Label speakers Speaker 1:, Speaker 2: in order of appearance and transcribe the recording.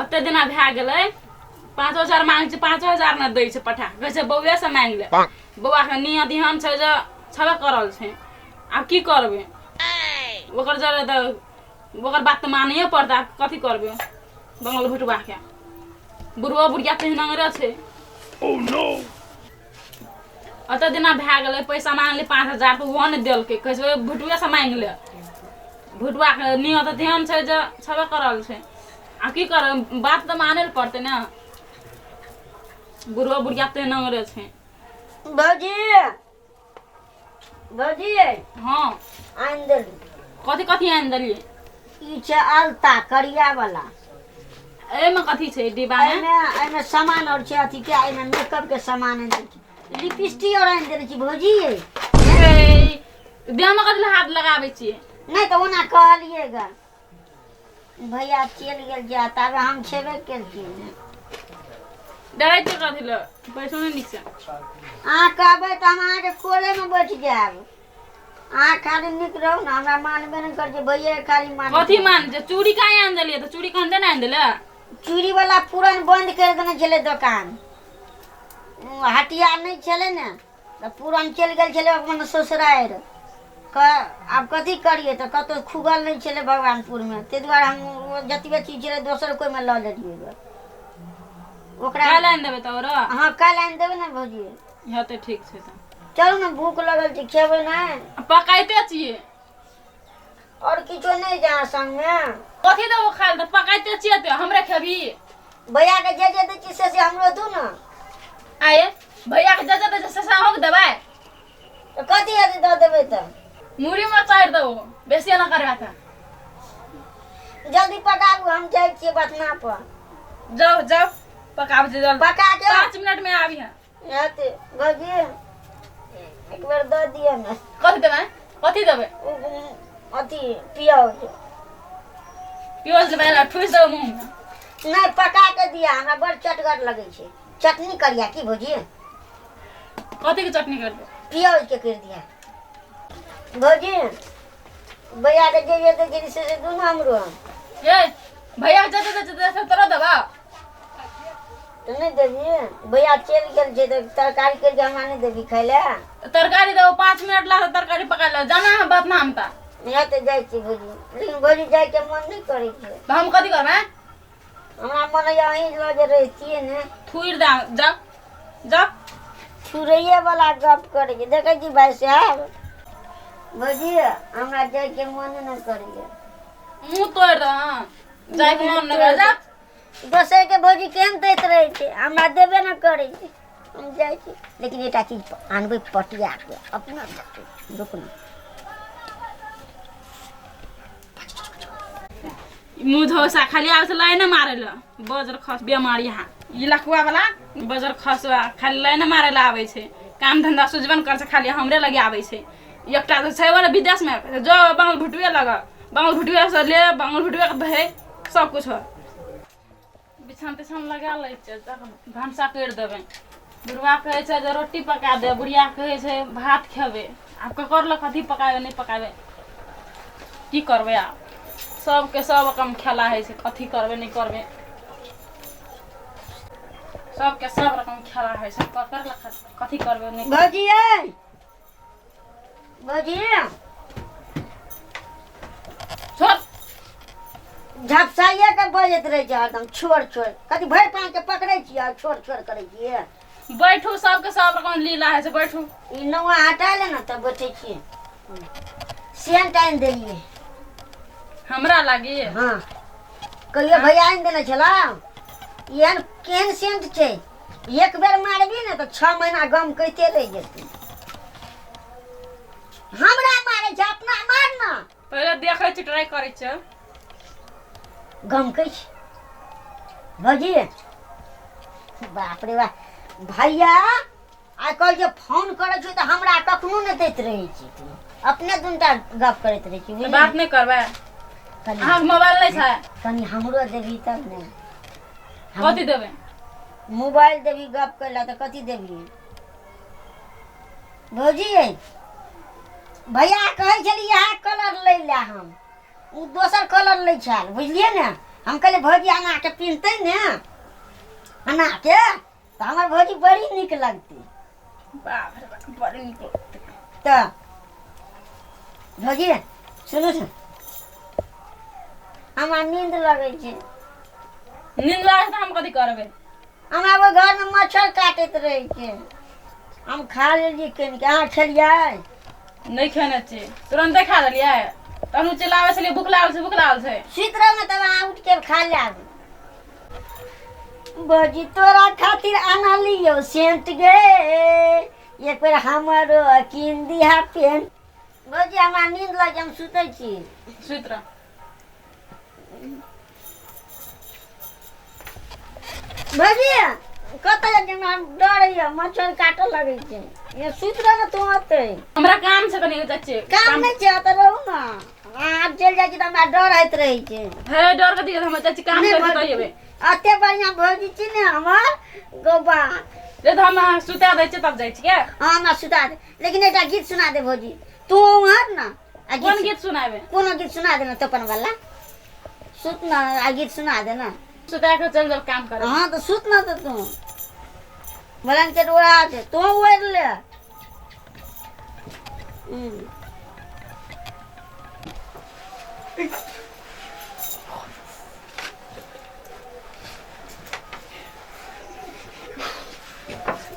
Speaker 1: ओते दिना भए गेलै, 5000 मांगै छै, 5000 नहि दै छै। पठा कहै छै बौएसँ मांगि ले। बौआके नियत एहन छै जे छेबे करल छै। आब की करबै ओकर जरे? तऽ ओकर बात तऽ मानैए पड़तै। आब कथी करबै बंगल भुटुआके? बुढ़बो बुढ़िया तेहन अंगरे छै। ओते दिना भए गेलै, पैसा मांगली 5000 तऽ ओहो नहि देलकै। कहै छै ओहि भुटुएसँ मांगि ले। भुटुआके नियत तेहन छै जे छेबे करल छै। आ की करबै, बात तऽ मानै लए पड़तै ने। बुढ़बो बुढ़िया तेहन अंगरे छै।
Speaker 2: भौजी, भौजी।
Speaker 1: हँ।
Speaker 2: आनि देली।
Speaker 1: कथी कथी आनि देलियै?
Speaker 2: ई छै अलता करिया वाला।
Speaker 1: एहिमे कथी छै डिब्बामे?
Speaker 2: एहिमे एहिमे सामान और छै अथी के। एहिमे मेकअप के सामान आनि देने छी, लिपस्टिक और आनि देने छी भौजी।
Speaker 1: ए, देहमे कथी लए हाथ लगाबै छियै?
Speaker 2: नहि तऽ ओना कहलियै ग, भैया चलि गेल जा, ताबे हम छेबे केलखिन ने।
Speaker 1: डराइ छियै कथी लए? पैसो नहि नीकसँ।
Speaker 2: अहाँ कहबै तऽ हम अहाँके कोरेमे बैठ जायब। अहाँ खाली नीक रहू ने। हमरा मानबे नहि करै छै, भैया खाली मान।
Speaker 1: कथी मान छै? चूड़ी काहे आनि देलियै? तऽ चूड़ी कन देने आनि देले?
Speaker 2: चूड़ी वाला पुरन बंद करि देने छलै दोकान। हटिया नहि छलै ने, तऽ पुरन चलि गेल छलै अपन ससुरारि। आब कथी करियै? तऽ कतहु खुगल नहि छलै भगवानपुरमे, ताहि दुआरे हम ओ जतबे चीज छलै दोसर कोइमे लऽ लेलियै गऽ ओकरा।
Speaker 1: काल्हि आनि देबै तऽ औरो?
Speaker 2: हँ, काल्हि आनि देबै ने भौजी।
Speaker 1: हेतै, ठीक छै तऽ।
Speaker 2: चलू ने, भूख लगल छै, खेबै नहि?
Speaker 1: पकाइते छियै।
Speaker 2: आओर किछो नहि छै अहाँ संगमे?
Speaker 1: कथी देबो खाय लए? तऽ पकाइते छियै तऽ हमरे खेबही?
Speaker 2: भैयाके जे जे दै छी से से हमरो दू ने।
Speaker 1: आये, भैयाके जे जे दै छै से से अहूँके देबै?
Speaker 2: तऽ कथी हेतै दऽ देबै तऽ?
Speaker 1: मुड़ीमे चारि देबो, बेसी एना करबै तऽ।
Speaker 2: जल्दी पकाबू, हम जाइ छियै बथना पर।
Speaker 1: जाउ जाउ, पकाबै छै जल्दी।
Speaker 2: पका के
Speaker 1: 5 मिनटमे आबी है।
Speaker 2: हेतै भौजी, एक बेर दऽ दिअ ने।
Speaker 1: कथी देबै? कथी देबै?
Speaker 2: अथी पियाउज।
Speaker 1: प्याज लेबै? ठुसि देबै मुँहमे।
Speaker 2: नहि, पका के दिअ, हमरा बड़ चटगर लगै छै। चटनी करिया की भौजी?
Speaker 1: कथीके चटनी करबै?
Speaker 2: पियाउज के करि दिअ। भौजी, भैया के जे जे दै छै से से दुनू हमरो।
Speaker 1: ए, भैया के जते दै छै तोरा देबा?
Speaker 2: तऽ नहि देबही? भैया चलि गेल छै तऽ तरकारी करि कऽ हमरा नहि देबही खाय लए?
Speaker 1: तरकारी देबो, 5 मिनट लागत तरकारी पकाय ले। जाना है बात ना हम तऽ।
Speaker 2: नहि तऽ जाइ छी भौजी, लेकिन भौजी जाइके मन नहि करै छै।
Speaker 1: तऽ हम कथी करबै?
Speaker 2: हमरा मन होइए अहीं लग जे रहितियै ने।
Speaker 1: थुरि दे, जाओ जाओ।
Speaker 2: छुरैये वाला गप करै छै, देखै छी भाई साहब। भौजी, हमरा जाइके मन नहि करैए।
Speaker 1: मुँह तोड़ि दे। हाँ, जाइके मन नहि कर, जा।
Speaker 2: दोसरके भौजी केहन दैत रहै छै, हमरा देबे नहि करै छै। हम जाइ छी, लेकिन एकटा चीज आनबै पटियाके अपना। रुक ने।
Speaker 1: मुँह धोसा खाली आबै छै लाइने मारै लए। बजर खस बेमारी यहाँ ई लखुआ वाला बजर खसुआ खाली लाइने मारै लए आबै छै। काम धंधा सुझबे नहि करै छै, खाली हमरे लगे आबै छै। एकटा तऽ छै ने विदेशमे, जो बांगल भुटुए लग, बांगल भुटुए से ले, बांगल भुटुए के दहे सब कुछ। बिछान तिछान लगा लै छै, तखन भनसा करि देबै। बुढ़वा कहै छै जे रोटी पका दे, बुढ़िया कहै छै भात खेबै। आब ककर लए कथी पकाबै, नहि पकाबै, की करबै? आब सबके सब कम खेला होइ छै। कथी करबै, नहि करबै, सबके सब रकम खेला होइ छै। ककर लए कथी करबै, नहि करबै?
Speaker 2: भौजी, यै भौजी।
Speaker 1: छोड़।
Speaker 2: झपसाइए के बजैत रहै छै हरदम, छोड़ छोड़। कथी भरि पाँच के पकड़ै छियै आ छोड़ छोड़ करै छियै?
Speaker 1: बैठू, सबके सब रकम लीला होइ छै, बैठू।
Speaker 2: ई नौआ हटा ले ने तब बैठै छियै। सेंट आनि देलियै।
Speaker 1: हमरा लागी?
Speaker 2: हँ, कहियो भैया आनि देने छलौ। एहन केहन सेंट छै, एक बेर मारबी ने तऽ 6 महीना गम कहिते रहि जेतै। हमरा मारै छै, अपना मार ने।
Speaker 1: पहिले देखै छी, ट्राई करै छियै।
Speaker 2: गमकै छै भौजी। बाप रे बाप, भैया आइ काल्हि जे फोन करै छै तऽ हमरा कखनो नहि दैत रहै छी। तू अपने दुनटा गप करैत रहै छी।
Speaker 1: तऽ बात नहि करबै?
Speaker 2: कनि
Speaker 1: अहाँके मोबाइल नहि छै?
Speaker 2: कनि हमरो देबही तब ने।
Speaker 1: कथी देबै?
Speaker 2: मोबाइल देबही गप करै लए, तऽ कथी देबही? भौजी, भैया कहै छली इएह कलर लै लए, हम ओ दोसर कलर लै छल, बुझलियै ने? हम कहलियै भौजी अना के पिन्हतै ने अना के तऽ हमर भौजी बड़ी नीक लगतै।
Speaker 1: बाप रे बाप, बड़ नीक लगतै।
Speaker 2: तऽ भौजी सुनू ने, हमरा नींद लगै छै।
Speaker 1: नींद लागै छै तऽ हम कथी करबै?
Speaker 2: हमरा ओहि घरमे मच्छर काटैत रहै छै। हम खा लेलियै कनिके, अहाँ खेलियै?
Speaker 1: नहि खेने छी, तुरन्ते खा लेलियै। तहन चिल्लाबै छलियै भूख लागल छै, भूख लागल छै।
Speaker 2: सुति रहू ने तब अहाँ उठि के खा लेब। भौजी तोरा खातिर आनलियौ सेंट गे, एक बेर हमरो कीन दिहा पेंट। भौजी हमरा नींद लागि, हम सुतै छी।
Speaker 1: सुति रह।
Speaker 2: भौजी कतऽ जाइ छी? हमरा डर होइए, मच्छर काटऽ लगै छै। ये सुति रह ने तू ओतै।
Speaker 1: हमरा काम छै कनि चाची।
Speaker 2: काम नहि छै, ओतऽ रहू ने। अहाँ आब चलि जाइ छी तऽ हमरा डर होइत रहै छै।
Speaker 1: हे डर कथी के? हमर चाची काम
Speaker 2: नहि
Speaker 1: करै छै
Speaker 2: भौजी,
Speaker 1: तऽ एबै।
Speaker 2: एते बढ़िआँ भौजी छी ने हमर गौबा।
Speaker 1: जे तऽ हम अहाँ सुता दै छियै तब जाइ छियै।
Speaker 2: हँ हमरा सुता दे, लेकिन एकटा गीत सुना दे भौजी। तू उम्हर ने आ
Speaker 1: कोन गीत सुनाबे?
Speaker 2: कोनो गीत सुना दे ने, तोपन वाला। सुत न आ गीत सुना दे ने।
Speaker 1: सुता के चल जाओ काम करे।
Speaker 2: हाँ तो सुत न तो तू ब्लैंकेट ओढ़ा दे, तू ओढ़ ले।